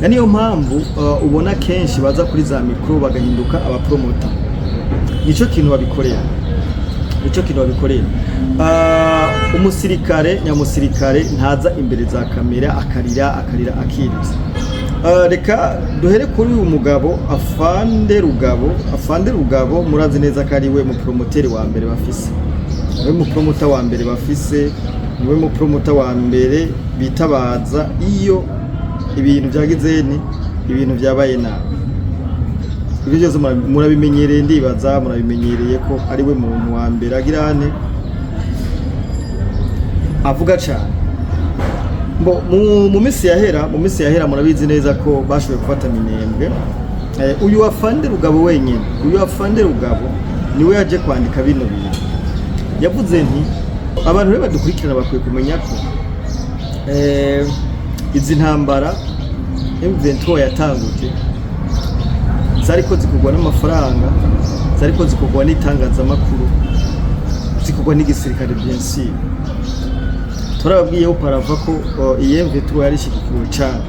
Na niyo mpamvu ubona kenshi baza kuri za micro bagahinduka abapromota. Nico kintu babikorera, nico kintu babikorera. Umusirikare nyamusirikare ntaza imbere za kamera akarira, akarira, akiriza. Reka duhere kuri uyu mugabo Afande Rugabo. Afande Rugabo murazi neza ko ari we mupromoteri wa mbere bafise, niwe mupromota wa mbere bafise, niwe mupromota wa mbere bitabaza iyo ibintu byagize ni ibintu byabaye nabi. Ibyo byose murabimenyereye, ndibaza murabimenyereye ko ari we muntu wa mbere agira ane avuga cyane. Bo mu minsi yahera, mu minsi yahera murabizi neza ko bashoboye gufata Minembwe. Uyu Afande Rugabo wenyine, uyu Afande Rugabo niwe yaje kwandika bino bintu. Yavuze nti abantu rero badukurikirana bakwiye kumenya ko izi ntambara M23 yatanguje zariko zikorwa n'amafaranga, zariko zikorwa n'itangazamakuru, zikorwa n'igisirikare, bien sûr. Turababwiye parava ko iyi M23 yari ishigikiwe cyane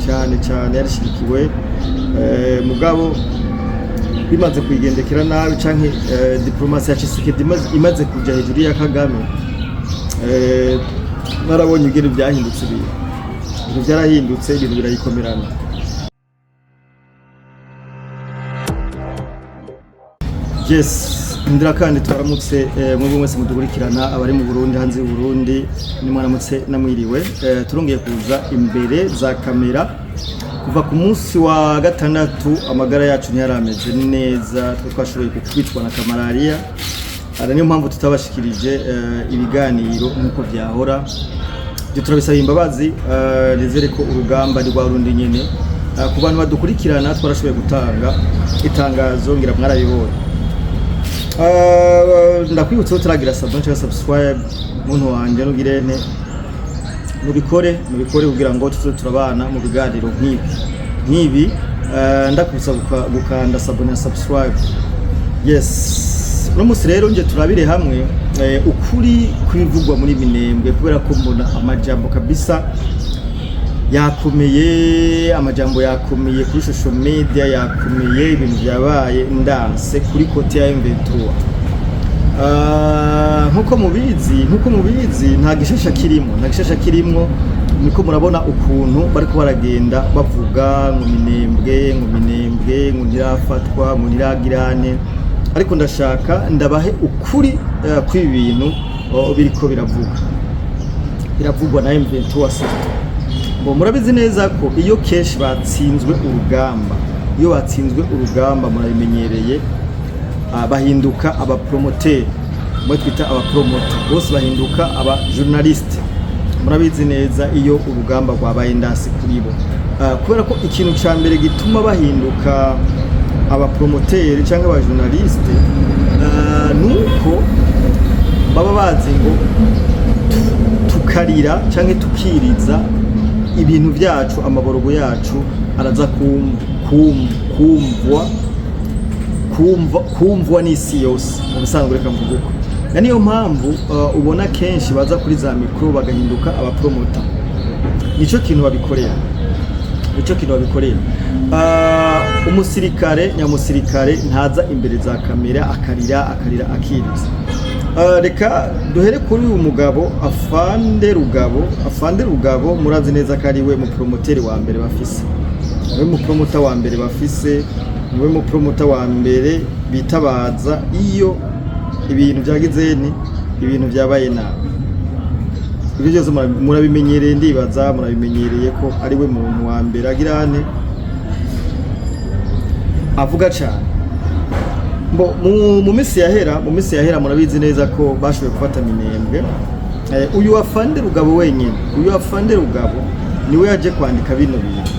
cyane cyane, yari ishigikiwe, mugabo bimaze kuyigendekera nabi canke diplomasi ya Tshisekedi imaze kuja hejuru ya Kagame, narabonye ingene byahindutse, ibintu byarahindutse, ibintu birayikomerana. Yes, ndira kandi twaramutse mwebwe mwese mudukurikirana, abari mu Burundi, hanze y'u Burundi, ni mwaramutse namwiriwe. Turongeye kuza imbere za kamera kuva ku munsi wa gatandatu. Amagara yacu ntiyarameze neza, twe twashoboye kwicwa na kamalariya. Ara niyo mpamvu tutabashikirije ibiganiro nk'uko vyahora. Ibyo turabisaba imbabazi. Nizere ko urugamba ni rwa rundi nyene. Ku bantu badukurikirana, twarashoboye gutanga itangazo, ngira mwarabibonye. Ndakwibutsa ko turagira s'abonner cyangwa subscribe, muntu wanje, nugirene mubikore, mubikore kugira ngo tuze turabana mu biganiro nk'ibi nk'ibi. Ndakwibutsa gukanda s'abonner na subscribe. Yes, uno munsi rero nje turabire hamwe ukuri kw'ibivugwa muri Minembwe, kubera ko mbona amajambo kabisa yakomeye, amajambo yakomeye kuri social media, yakomeye, ibintu byabaye ndanse kuri côté ya M23. Nkuko mubizi, nta gishasha kirimo, nta gishasha kirimo. Niko murabona ukuntu bariko baragenda bavuga ngo Minembwe, ngo Minembwe ngo ntirafatwa, ngo ntiragirane, ariko ndashaka ndabahe ukuri kw'ibi bintu biriko biravuga, biravugwa na M23 surtout. Ngo murabizi neza ko iyo kenshi batsinzwe urugamba, iyo batsinzwe urugamba, murabimenyereye, bahinduka abapromoteri, mwe twita abapromota, bose bahinduka aba journaliste. Murabizi neza iyo urugamba rwabaye ndasi kuri bo. Kubera ko ikintu ca mbere gituma bahinduka abapromoteri cyangwa aba journaliste, nuko baba bazi ngo tukarira canke tukiriza ibintu byacu, amaborogo yacu araza kumvwa, kumvwa n'isi yose mu bisanzwe. Reka mvuge uko. Na niyo mpamvu ubona kenshi baza kuri za micro bagahinduka abapromota. Nico kintu babikorera, nico kintu babikorera. Umusirikare nyamusirikare ntaza imbere za kamera akarira, akarira, akiriza. Reka duhere kuri uyu mugabo Afande Rugabo. Afande Rugabo murazi neza ko ari we mupromoteri wa mbere bafise, niwe mupromota wa mbere bafise, niwe mupromota wa mbere bitabaza iyo ibintu byagize ni ibintu byabaye nabi. Ibyo byose murabimenyereye, ndibaza murabimenyereye ko ari we muntu wa mbere agira ane avuga cyane. Bo mu minsi yahera, mu minsi yahera murabizi neza ko bashoboye gufata Minembwe. Uyu Afande Rugabo wenyine, uyu Afande Rugabo niwe yaje kwandika bino bintu.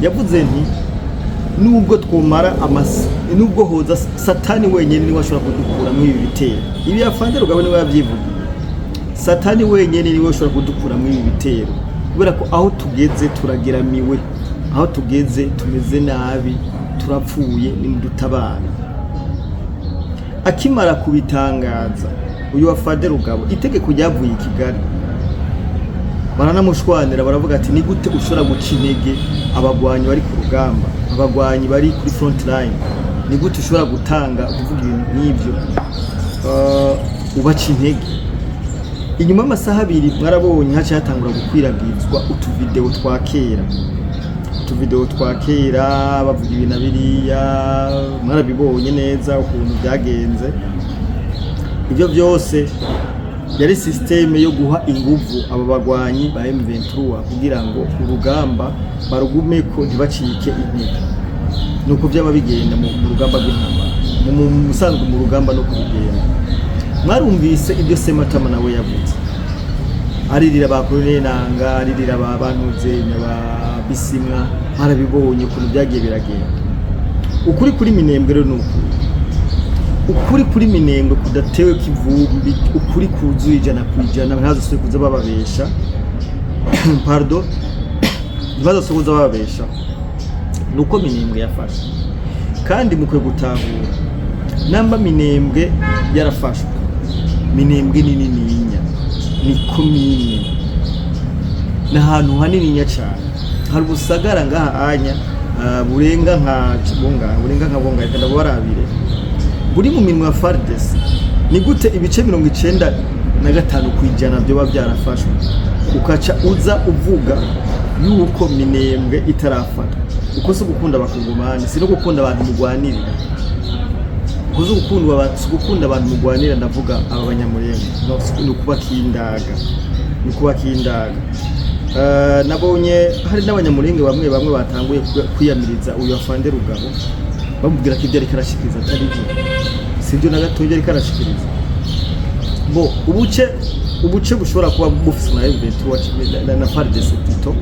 Yavuze nti nubwo twomara amasa, nubwo hoza Satani wenyine niwe ashobora kudukura muri ibi bitero. Ibi Afande Rugabo niwe yabyivugiye: Satani wenyine niwe ushobora kudukura muri ibi bitero, kubera ko aho tugeze turageramiwe, aho tugeze tumeze nabi, turapfuye, nimudutabare. Akimara kubitangaza uyu Afande Rugabo, itegeko ryavuye i Kigali. Baranamushwanira, baravuga ati: "Ni gute ushobora guca intege abagwanyi bari ku rugamba, abagwanyi bari kuri front line? Ni gute ushobora gutanga kuvuga ibintu nk'ibyo, ubaca intege?" Inyuma y'amasaha 2 mwarabonye haciye hatangura gukwiragizwa utuvideo twa kera, utuvideo twa kera bavuga ibintu na biriya. Mwarabibonye neza ukuntu byagenze. Ibyo byose yari système yo guha inguvu aba bagwanyi ba M23 kugira ngo urugamba barugumeko, ntibacike intege. Nuko byaba bigenda mu rugamba rw'intambara, mu busanzwe mu rugamba no kubigenda. Mwarumvise ibyo Sematama nawe yavuze, aririra ba Colonel Nanga, aririra ba Bantuzenya, ba Bisimwa. Mwarabibonye ukuntu byagiye biragenda. Ukuri kuri Minembwe rero ni ukuri, ukuri kuri Minembwe kudatewe kivumbi, ukuri kuzuye 100%. Ntazosubire kuza bababesha, pardon, ntibazosubire kuza bababesha. Ni uko Minembwe yafashwe, kandi mukwiye gutahura namba Minembwe yarafashwe. Minembwe ni nininya, ni komine, ni ahantu hanininya cyane. Hari ubusagara ngaha anya burenga nka bunga, burenga nka bunga, reka ndabarabire, buri mu minwe ya FARDC. Ni gute ibice 95% byoba byarafashwe, ukaca uza uvuga yuko Minembwe itarafatwa? Uko si ugukunda abakongomani, si no gukunda abantu mugwanirira. Uko si ugukunda si ugukunda abantu mugwanira, ndavuga aba Banyamurenge. No, ni ukubakindaga, ni ukubakindaga. Nabonye hari n'Abanyamurenge bamwe bamwe batanguye kwiyamiriza uyu afande Rugabo, bamubwira ko ibyo ariko arashikiriza atari byo, sibyo na gato ibyo ariko arashikiriza. Bo ubuce bushobora kuba bufise na M23 na FARDC plutôt,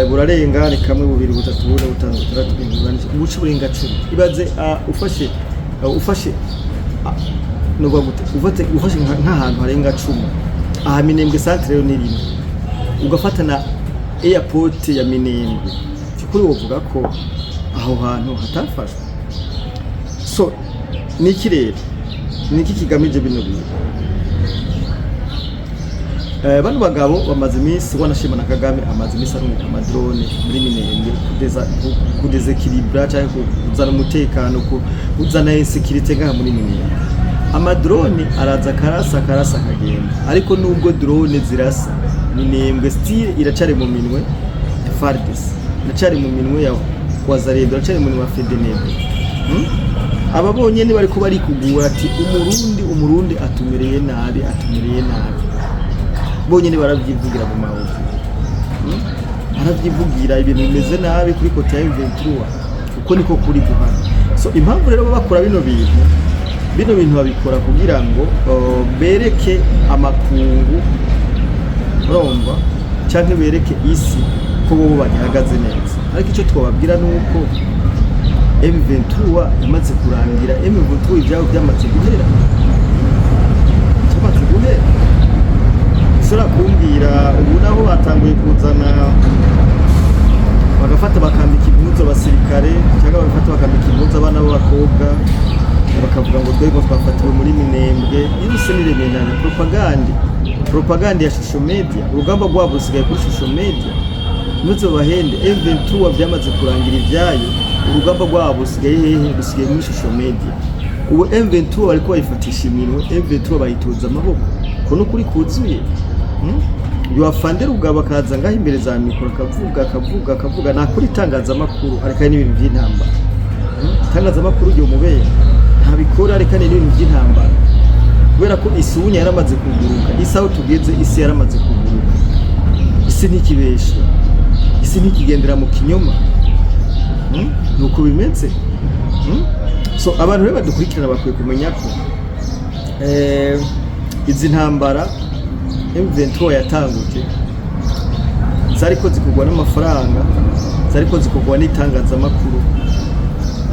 burarenga ni kamwe, bubiri, butatu, bune, butanu, butandatu, birindwi, umunani, ubuce burenga 10. Ibaze ufashe nuvuga gute, ufashe nk'ahantu harenga 10 aha Minembwe centre rero ni rimwe, ugafata na airport ya Minembwe, by'ukuri wovuga ko aho hantu hatafashwe? So niki rero, niki kigamije bino bintu? Bano bagabo bamaze iminsi wanashima na Kagame amaze iminsi arungika amadrone muri Minembwe kudéséquilibra cyangwa kuzana umutekano, kuzana insécurité ngaha muri Minembwe. Amadrone araza akarasa, akarasa, akagenda, ariko nubwo drone zirasa, Minembwe still iracari mu minwe ya FARDC, iracari mu minwe ya Wazalendo, iracari mu minwe ya FDNB. Aba bonyene bariko barikugura ati: "Umurundi, Umurundi atumereye nabi, atumereye nabi." Bonyene baravyivugira mu mahuzu. Baravyivugira, ibintu bimeze nabi kuri côté ya M23. Uko niko kuri guhana. So impamvu rero baba bakora bino bintu, bino bintu babikora kugira ngo bereke amakungu, urumva, canke bereke isi ko bobo bagihagaze neza. Ariko icyo twababwira ni uko M23 imaze kurangira. M23 ibyabo byamaze guhera, byamaze guhera. Ushobora kumbwira ubu naho batanguye kuzana, bagafata bakambika impuzu abasirikare, cyangwa bagafata bakambika impuzu abana b'abakobwa, bakavuga ngo twebwe twafatiwe muri Minembwe. Yose ni remenana, propagande, propagande ya social media. Urugamba rwabo rusigaye kuri social media. Ntuze bahende, M23 byamaze kurangira ibyayo. Urugamba rwabo rusigaye hehe? Rusigaye muri social media. Ubu M23 bariko bayifatisha iminwe, M23 bayitoza amaboko. Ko nukuri kuzuye. Uyu afande Rugabo akaza ngaho imbere za mikoro, akavuga, akavuga, akavuga, nakora itangazamakuru, ariko n'ibintu by'intambara. Itangazamakuru ryo mubera ntabikora, ariko n'ibintu by'intambara, kubera ko isi ubunya yaramaze kuguruka. Isi aho tugeze, isi yaramaze kuguruka, isi ntikibesha, isi ntikigendera mu kinyoma. Nuko bimeze. So abantu rero badukurikirana bakwiye kumenya ko izi ntambara M23 yatanguje zariko zikorwa n'amafaranga, zariko zikorwa n'itangazamakuru,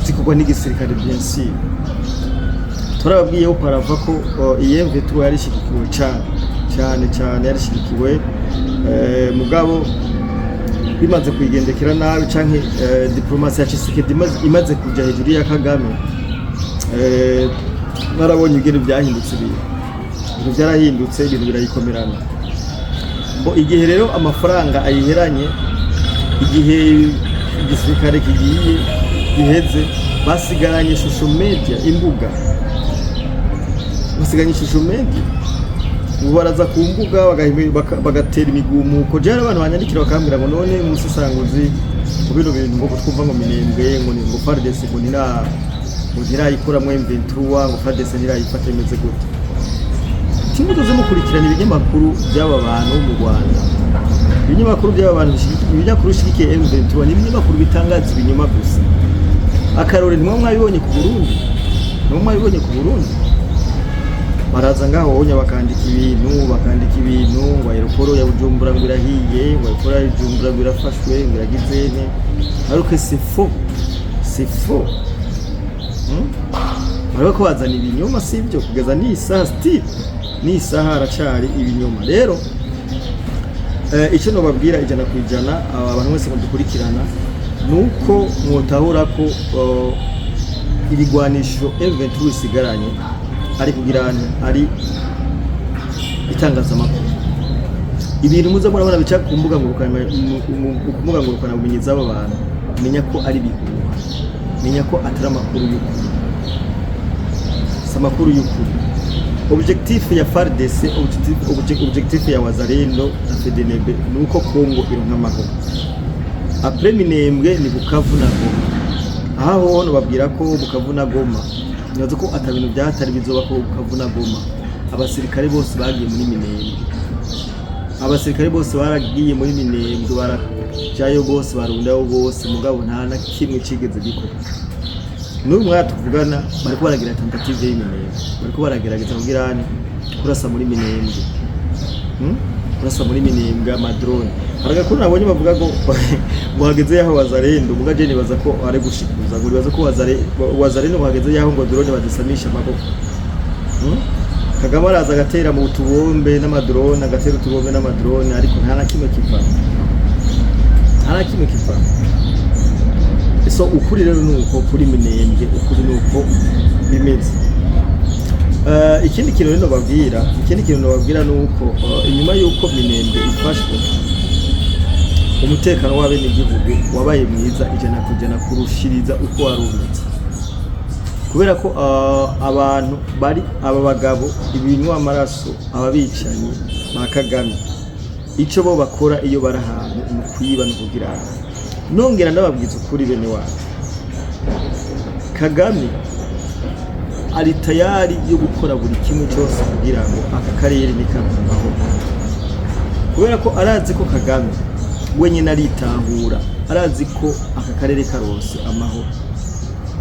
zikorwa n'igisirikare, bien sûr. Turababwiyeho parava ko iyi M23 yari ishigikiwe cyane cyane cyane, yari ishigikiwe, mugabo bimaze kuyigendekera nabi, canke diplomatie ya Tshisekedi imaze kuja hejuru ya Kagame, barabonye ingene byahindutse. Ibintu byarahindutse, ibintu birayikomerana. Bo igihe rero amafaranga ayiheranye, igihe igisirikare kigiye giheze, basigaranye social media, imbuga, basigaranye social media. Ubu baraza ku mbuga bagatera imigumuko. Je hari abantu banyandikira bakambwira ngo: "None umusesanguzi, ngo bino bintu ngo twumva ngo Minembwe, ngo ni ngo FARDC, ngo ntira, ngo ntirayikuramwo M23, ngo FARDC ntirayifata, imeze gute?" Timutuze mukurikirana ibinyamakuru by'aba bantu bo mu Rwanda. Ibinyamakuru by'aba bantu ibinyamakuru bishigikiye M23 ni ibinyamakuru bitangaza ibinyoma gusa. Akarore, ntimwe mwabibonye ku Burundi, ntimwe mwabibonye ku Burundi, baraza ngaho wonya bakandika ibintu ngo aéroport ya Bujumbura ngo irahiye, ngo aéroport ya Bujumbura ngo irafashwe, ngo iragizene, ariko c'est faux, c'est faux. Bariko bazana ibinyoma, sibyo? Kugeza n'isaha, still n'isaha haracari ibinyoma. Rero icyo nobabwira 100%, aba abantu mwese mudukurikirana, nuko mwotahura ko ibigwanisho M23 isigaranye ari kugira ari itangazamakuru. Ibintu muza murabona bica ku mbuga ngurukana, ku mbuga ngurukana bumenyi z'aba bantu, menya ko ari ibihuha, menya ko atari amakuru y'ukuri, si amakuru y'ukuri. Objectif ya FARDC, objectif ya Wazalendo na FDNB ni uko Kongo ironka amahoro. Après Minembwe ni Bukavu na Goma. Aha hoho nobabwira ko Bukavu na Goma, nibaza ko ata bintu byatari bizoba, ko Bukavu na Goma abasirikare bose bagiye muri Minembwe, abasirikare bose baragiye muri Minembwe, barajayo bose, barundayo bose, mugabo nta na kimwe cigeze gikorwa. N'uyu mwanya tuvugana bariko baragira tentative y'Iminembwe, bariko baragerageza kugira hane kurasa muri Minembwe. Kurasa muri Minembwe ama drone. Hari agakuru nabonye bavuga ngo hageze yaho Wazalendo, muga je nibaza ko ari gushikuza, ngo nibaza ko Wazalendo ngo hageze yaho ngo drone bazisamisha amaboko. Kagame araza agatera mu tubombe n'ama drone, agatera utubombe n'ama drone, ariko nta na kimwe kivamo, nta na kimwe kivamo. So ukuri rero ni uko kuri Minembwe, ukuri ni uko bimeze. Ikindi kintu rero nobabwira, ikindi kintu nobabwira ni uko inyuma y'uko Minembwe ifashwe, umutekano w'abenegihugu wabaye mwiza 100% kurushiriza uko wari umeze, kubera ko abantu bari aba bagabo ibinywa amaraso, aba bicanyi ba Kagame, icyo bo bakora iyo bari ahantu ni ukwiba no kugira. Nongera ndababwiza ukuri, bene wacu, Kagame ari tayari yo gukora buri kimwe cyose kugira ngo aka karere nikabe amahoro, kubera ko arazi ko Kagame wenyine aritahura, arazi ko aka karere karose amahoro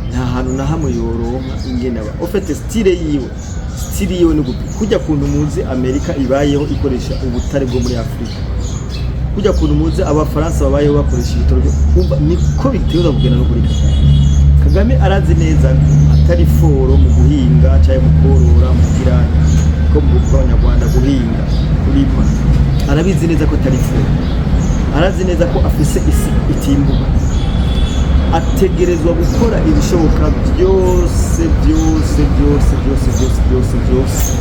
nta hantu na hamwe yoronka ingene aba ufite style yiwe. Style yiwe ni gute? Kujya kuntu muzi Amerika ibayeho ikoresha ubutare bwo muri Afurika, kujya kuntu muzi Abafaransa babayeho bakoresha ibitoro umva, niko biteza kugenda no kuri Kagame. Kagame arazi neza ko atari fort mu guhinga cyangwa mu korora, mu kugira ko mu bw'Abanyarwanda guhinga, kurima. Arabizi neza ko atari fort, arazi neza ko afise isi itimbuka. Ategerezwa gukora ibishoboka byose, byose, byose, byose, byose, byose, byose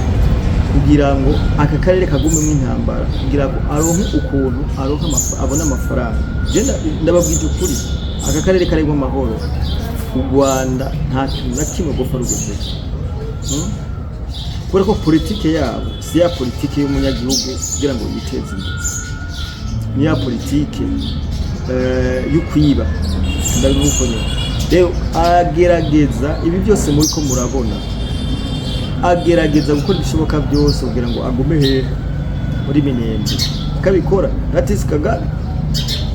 kugira ngo aka karere kagumemo intambara, kugira ngo aronke ukuntu aronke abone amafaranga. Je ndababwije ukuri, aka karere karimo amahoro, u Rwanda nta kintu na kimwe gupfa rugezeho. Kubera ko politike yabo si ya politike y'umunyagihugu kugira ngo yiteze imbere, ni ya politike yo kwiba. Ndabivuga uko nyene. Rero agerageza ibi byose muri ko murabona, agerageza gukora ibishoboka byose kugira ngo agume hehe? Muri Minembwe. Akabikora natisi Kagame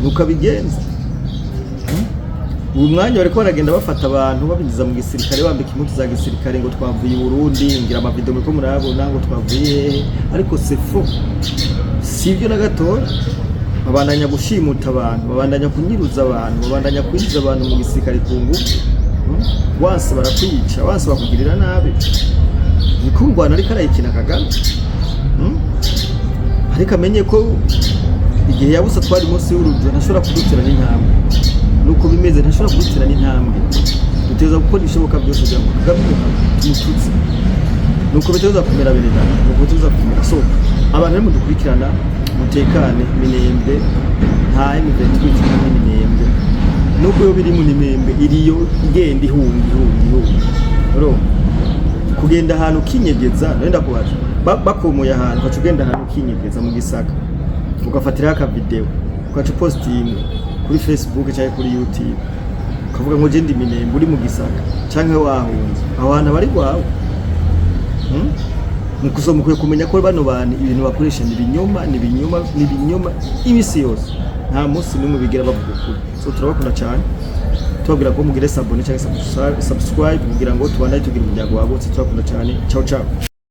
nuko abigenza. Uyu mwanya bariko baragenda bafata abantu babinjiza mu gisirikare, bambika impuzu za gisirikare, ngo twavuye i Burundi. Ngira ama video muriko murayabona, ngo twavuye hehe, ariko c'est faux, sibyo na gatoya. Babandanya gushimuta abantu, babandanya kunyiruza abantu, babandanya kwinjiza abantu mu gisirikare ku ngufu. Wanse barakwica, wanse bakugirira nabi. Niko ngwana ariko arayikina Kagame. Ariko amenye ko igihe yabuze twari munsi y'urujo, ntashobora kudutera n'intambwe. Nuko bimeze, ntashobora kudutera n'intambwe. Duteza gukora ibishoboka byose kugira ngo Kagame tumututse. Nuko biteza kumera, bene data, nuko biteza kumera. So abantu rero mudukurikirana, Mutekane. Minembwe nta M23 canke Minembwe, nubwo yo biri mu Minembwe iriyo igenda ihunga, ihunga, ihunga. Urumva kugenda ahantu ukinyegeza, none ndakubaza, bakomoye ahantu, ugaca ugenda ahantu ukinyegeza mu gisaka, ugafatiraho akavideo, ugaca upostinga kuri Facebook cyangwa kuri YouTube, ukavuga ngo je ndi Minembwe, uri mu gisaka canke wahunze, aho hantu aba ari rwawe, Mukuzo mukwiye kumenya ko bano bantu ibintu bakoresha ni ibinyoma, ni ibinyoma, ni ibinyoma imisi yose. Nta munsi n'umwe bigira bavuga ukuri. So turabakunda cyane, tubabwira ko mugire s'abonner cyangwa subscribe kugira ngo tubandanye tugira umuryango wagutse. Turabakunda cyane. Ciao ciao.